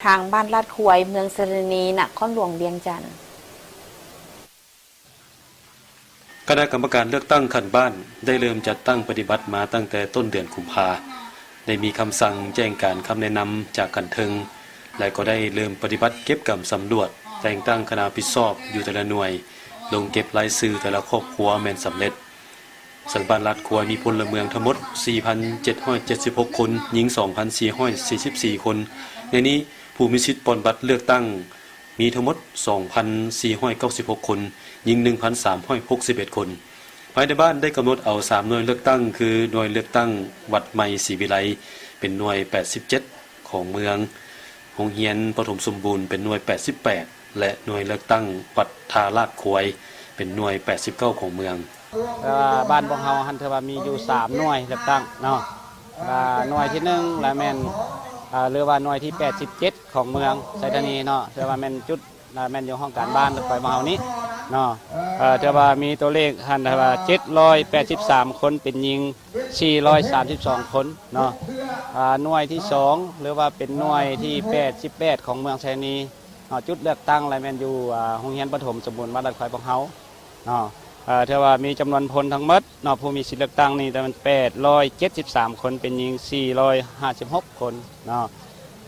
ທາງບ້ານລາດຄວາຍ ເມືອງໄຊທານີ ນະຄອນຫຼວງວຽງຈັນ. ຄະນະກຳມະການເລືອກຕັ້ງຂັ້ນບ້ານ ໄດ້ເລີ່ມຈັດຕັ້ງປະຕິບັດມາຕັ້ງແຕ່ຕົ້ນເດືອນກຸມພາ, ໄດ້ມີຄຳສັ່ງແຈ້ງການຄຳແນະນຳຈາກຂັ້ນເທິງ ແລະ ກໍໄດ້ເລີ່ມປະຕິບັດເກັບກຳສຳຫຼວດ, ແຕ່ງຕັ້ງຄະນະຮັບຜິດຊອບຢູ່ແຕ່ລະໜ່ວຍ ລົງເກັບລາຍຊື່ແຕ່ລະຄອບຄົວແມ່ນສຳເລັດ. ເຊິ່ງບ້ານລາດຄວາຍມີພົນລະເມືອງທັງໝົດ ສີ່ພັນເຈັດຮ້ອຍເຈັດສິບຫົກຄົນ, ຍິງ ສອງພັນສີ່ຮ້ອຍສີ່ສິບສີ່ຄົນ. ໃນນີ້ ຜູ້ມີສິດປ່ອນບັດເລືອກຕັ້ງມີທັງໝົດ ສອງພັນສີ່ຮ້ອຍເກົ້າສິບຫົກຄົນ, ຍິງ ໜຶ່ງພັນສາມຮ້ອຍຫົກສິບເອັດຄົນ. ພາຍໃນບ້ານໄດ້ກຳນົດເອົາສາມໜ່ວຍເລືອກຕັ້ງ ຄື ໜ່ວຍເລືອກຕັ້ງວັດໃໝ່ສີວິໄລ ເປັນໜ່ວຍແປດສິບເຈັດ ຂອງເມືອງ, ໂຮງຮຽນປະຖົມສົມບູນເປັນໜ່ວຍແປດສິບແປດ ແລະ ໜ່ວຍເລືອກຕັ້ງວັດທ່າລາດຄວາຍ ເປັນໜ່ວຍແປດສິບເກົ້າຂອງເມືອງ. ເອີ ບ້ານພວກເຮົາຫັ້ນຖືວ່າມີຢູ່ສາມໜ່ວຍເລືອກຕັ້ງເນາະ. ອາ ໜ່ວຍທີໜຶ່ງລະແມ່ນ ອາ ຫຼືວ່າໜ່ວຍທີແປດສິບເຈັດຂອງເມືອງໄຊທານີເນາະ, ຖືວ່າແມ່ນຈຸດ ລະແມ່ນຢູ່ຫ້ອງການບ້ານລາດຄວາຍຂອງເຮົານີ້ເນາະ. ເອີ ຖືວ່າມີຕົວເລກຫັ້ນ ຖືວ່າເຈັດຮ້ອຍແປດສິບສາມຄົນ ເປັນຍິງ ສີ່ຮ້ອຍສາມສິບສອງຄົນເນາະ. ອາ ໜ່ວຍທີສອງ ຫຼືວ່າເປັນໜ່ວຍທີແປດສິບແປດຂອງເມືອງໄຊທານີເນາະ, ຈຸດເລືອກຕັ້ງລະແມ່ນຢູ່ ອາ ໂຮງຮຽນປະຖົມສົມບູນບ້ານລາດຄວາຍຂອງເຮົາເນາະ. ເອີ ຖືວ່າມີຈຳນວນພົນທັງໝົດເນາະ ຜູ້ມີສິດເລືອກຕັ້ງນີ້ແມ່ນແປດຮ້ອຍເຈັດສິບສາມຄົນ, ເປັນຍິງສີ່ຮ້ອຍຫ້າສິບຫົກຄົນເນາະ.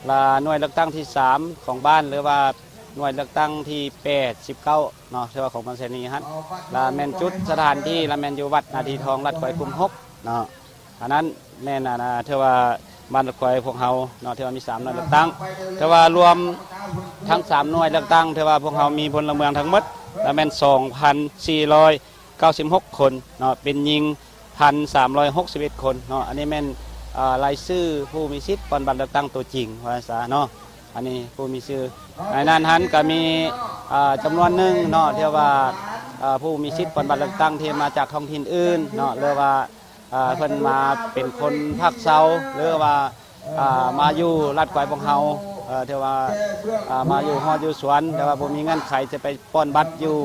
ລະໜ່ວຍເລືອກຕັ້ງທີສາມຂອງບ້ານ ຫຼືວ່າໜ່ວຍເລືອກຕັ້ງທີແປດສິບເກົ້າເນາະ, ຖືວ່າຂອງເມືອງໄຊທານີຫັ້ນ ລະແມ່ນຈຸດສະຖານທີ່ ລະແມ່ນຢູ່ວັດນາທີທອງ ລາດຄວາຍກຸ່ມຫົກເນາະ. ອັນນັ້ນແມ່ນ ອາ ນາ ຖືວ່າບ້ານລາດຄວາຍພວກເຮົາເນາະ ຖືວ່າມີສາມໜ່ວຍເລືອກຕັ້ງ, ຖືວ່າລວມທັງສາມໜ່ວຍເລືອກຕັ້ງ ຖືວ່າພວກເຮົາມີພົນລະເມືອງທັງໝົດລະແມ່ນ ສອງພັນສີ່ຮ້ອຍເກົ້າສິບຫົກຄົນເນາະ, ເປັນຍິງ ໜຶ່ງພັນສາມຮ້ອຍຫົກສິບເອັດຄົນເນາະ. ອັນນີ້ແມ່ນ ອາ ລາຍຊື່ຜູ້ມີສິດປ່ອນບັດເລືອກຕັ້ງຕົວຈິງ ວ່າຊັ້ນຊະເນາະ. ອັນນີ້ຜູ້ມີຊື່ ໃນນັ້ນຫັ້ນກະມີ ອາ ຈຳນວນໜຶ່ງເນາະ ທີ່ວ່າ ອາ ຜູ້ມີສິດປ່ອນບັດເລືອກຕັ້ງທີ່ມາຈາກທ້ອງຖິ່ນອື່ນເນາະ ຫຼືວ່າ ອາ ເພິ່ນມາເປັນຄົນພັກເຊົາ ຫຼືວ່າ ອາ ມາຢູ່ລາດຄວາຍພວກເຮົາ ເອີ ຖືວ່າ ອາ ມາຢູ່ຮອດຢູ່ສວນ ແຕ່ວ່າບໍ່ມີເງື່ອນໄຂຈະໄປປ່ອນບັດຢູ່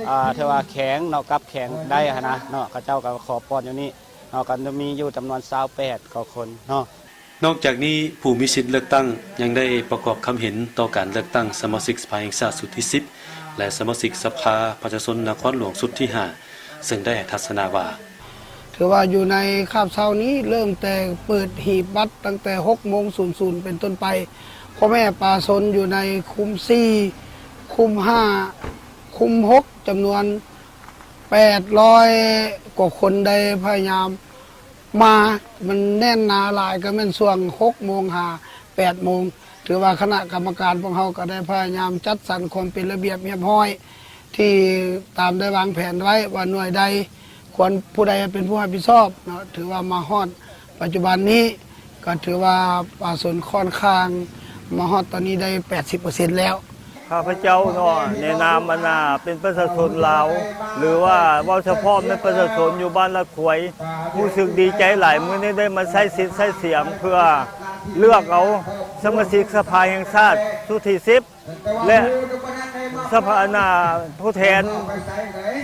ອາ ຖືວ່າແຂວງເນາະ ກັບແຂວງໄດ້ຫັ້ນນະເນາະ, ເຂົາເຈົ້າກໍຂໍປ່ອນຢູ່ນີ້ເນາະ, ກໍມີຢູ່ຈຳນວນຊາວແປດກວ່າຄົນເນາະ. ນອກຈາກນີ້ ຜູ້ມີສິດເລືອກຕັ້ງຍັງໄດ້ປະກອບຄຳເຫັນຕໍ່ການເລືອກຕັ້ງສະມາຊິກສະພາແຫ່ງຊາດຊຸດທີສິບ ແລະ ສະມາຊິກສະພາປະຊາຊົນນະຄອນຫຼວງຊຸດທີຫ້າ ເຊິ່ງໄດ້ໃຫ້ທັດສະນະວ່າ ຖືວ່າຢູ່ໃນຄາບເຊົ້ານີ້ ເລີ່ມແຕ່ເປີດຫີບບັດຕັ້ງແຕ່ຫົກໂມງສູນສູນເປັນຕົ້ນໄປ, ພໍ່ແມ່ປະຊາຊົນຢູ່ໃນຄຸ້ມສີ່ ຄຸ້ມຫ້າ ຄຸ້ມຫົກ ຈຳນວນແປດຮ້ອຍກວ່າຄົນໄດ້ພະຍາຍາມມາ, ມັນແໜ້ນໜາຫຼາຍກໍແມ່ນຊ່ວງຫົກໂມງຫາແປດໂມງ. ຖືວ່າຄະນະກຳມະການພວກເຮົາກໍໄດ້ພະຍາຍາມຈັດສັນຄວາມເປັນລະບຽບຮຽບຮ້ອຍ ທີ່ຕາມໄດ້ວາງແຜນໄວ້ວ່າໜ່ວຍໃດຄວນຜູ້ໃດເປັນຜູ້ຮັບຜິດຊອບເນາະ. ຖືວ່າມາຮອດປັດຈຸບັນນີ້ ກໍຖືວ່າປະຊາຊົນຂ້ອນຂ້າງມາຮອດຕອນນີ້ໄດ້ແປດສິບເປີເຊັນແລ້ວ. ຂ້າພະເຈົ້າເນາະ ໃນນາມອັນນ່າເປັນປະຊາຊົນລາວ ຫຼືວ່າເວົ້າສະເພາະແມ່ນປະຊາຊົນຢູ່ບ້ານລາດຄວາຍ ຮູ້ສຶກດີໃຈຫຼາຍ ມື້ນີ້ໄດ້ມາໃຊ້ສິດໃຊ້ສຽງເພື່ອເລືອກເອົາສະມາຊິກສະພາແຫ່ງຊາດຊຸດທີສິບ ແລະ ສະພາ ອັນນ່າ ຜູ້ແທນ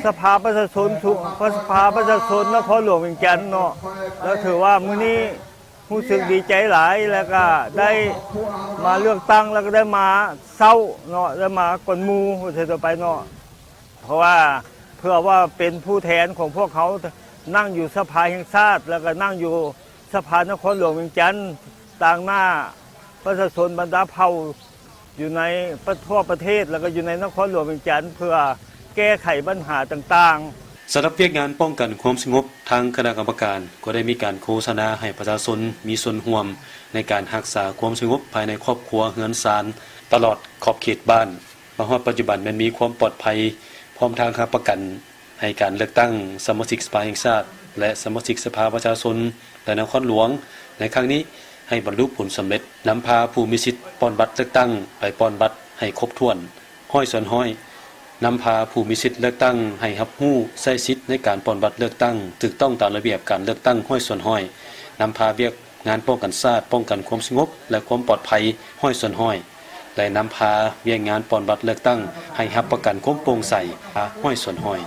ສະພາປະຊາຊົນ ສະພາປະຊາຊົນນະຄອນຫຼວງວຽງຈັນເນາະ. ແລ້ວຖືວ່າມື້ນີ້ ຮູ້ສຶກດີໃຈຫຼາຍ ແລ້ວກະໄດ້ມາເລືອກຕັ້ງ ແລ້ວກະໄດ້ມາເຊົ້າເນາະ ໄດ້ມາກ່ອນໝູ່ ວ່າຊັ້ນໄປເນາະ. ເພາະວ່າເພື່ອວ່າເປັນຜູ້ແທນຂອງພວກເຮົາ ນັ່ງຢູ່ສະພາແຫ່ງຊາດ ແລ້ວກະນັ່ງຢູ່ສະພານະຄອນຫຼວງວຽງຈັນ ຕາງໜ້າປະຊາຊົນບັນດາເຜົ່າ ຢູ່ໃນປະ ທົ່ວປະເທດ ແລ້ວກໍຢູ່ໃນນະຄອນຫຼວງວຽງຈັນ ເພື່ອແກ້ໄຂບັນຫາຕ່າງໆ. ສຳລັບວຽກງານປ້ອງກັນຄວາມສະຫງົບ ທາງຄະນະກຳມະການກໍໄດ້ມີການໂຄສະນາໃຫ້ປະຊາຊົນມີສ່ວນຮ່ວມໃນການຮັກສາຄວາມສະຫງົບພາຍໃນຄອບຄົວເຮືອນຊານ ຕະຫຼອດຂອບເຂດບ້ານ. ມາຮອດປັດຈຸບັນແມ່ນມີຄວາມປອດໄພ ພ້ອມທັງຮັບປະກັນ ໃຫ້ການເລືອກຕັ້ງສະມາຊິກສະພາແຫ່ງຊາດ ແລະ ສະມາຊິກສະພາປະຊາຊົນ ແລະ ນະຄອນຫຼວງໃນຄັ້ງນີ້ໃຫ້ບັນລຸຜົນສຳເລັດ, ນຳພາຜູ້ມີສິດປ່ອນບັດເລືອກຕັ້ງໄປປ່ອນບັດໃຫ້ຄົບຖ້ວນ ຮ້ອຍສ່ວນຮ້ອຍ, ນຳພາຜູ້ມີສິດເລືອກຕັ້ງໃຫ້ຮັບຮູ້ໃຊ້ສິດໃນການປ່ອນບັດເລືອກຕັ້ງຖືກຕ້ອງຕາມລະບຽບການເລືອກຕັ້ງ ຮ້ອຍສ່ວນຮ້ອຍ, ນຳພາວຽກ ງານປ້ອງກັນຊາດ, ປ້ອງກັນຄວາມສະຫງົບ ແລະ ຄວາມປອດໄພ ຮ້ອຍສ່ວນຮ້ອຍ ແລະ ນຳພາວຽກງານປ່ອນບັດເລືອກຕັ້ງໃຫ້ຮັບປະກັນຄວາມໂປ່ງໃສ ຮ້ອຍສ່ວນຮ້ອຍ.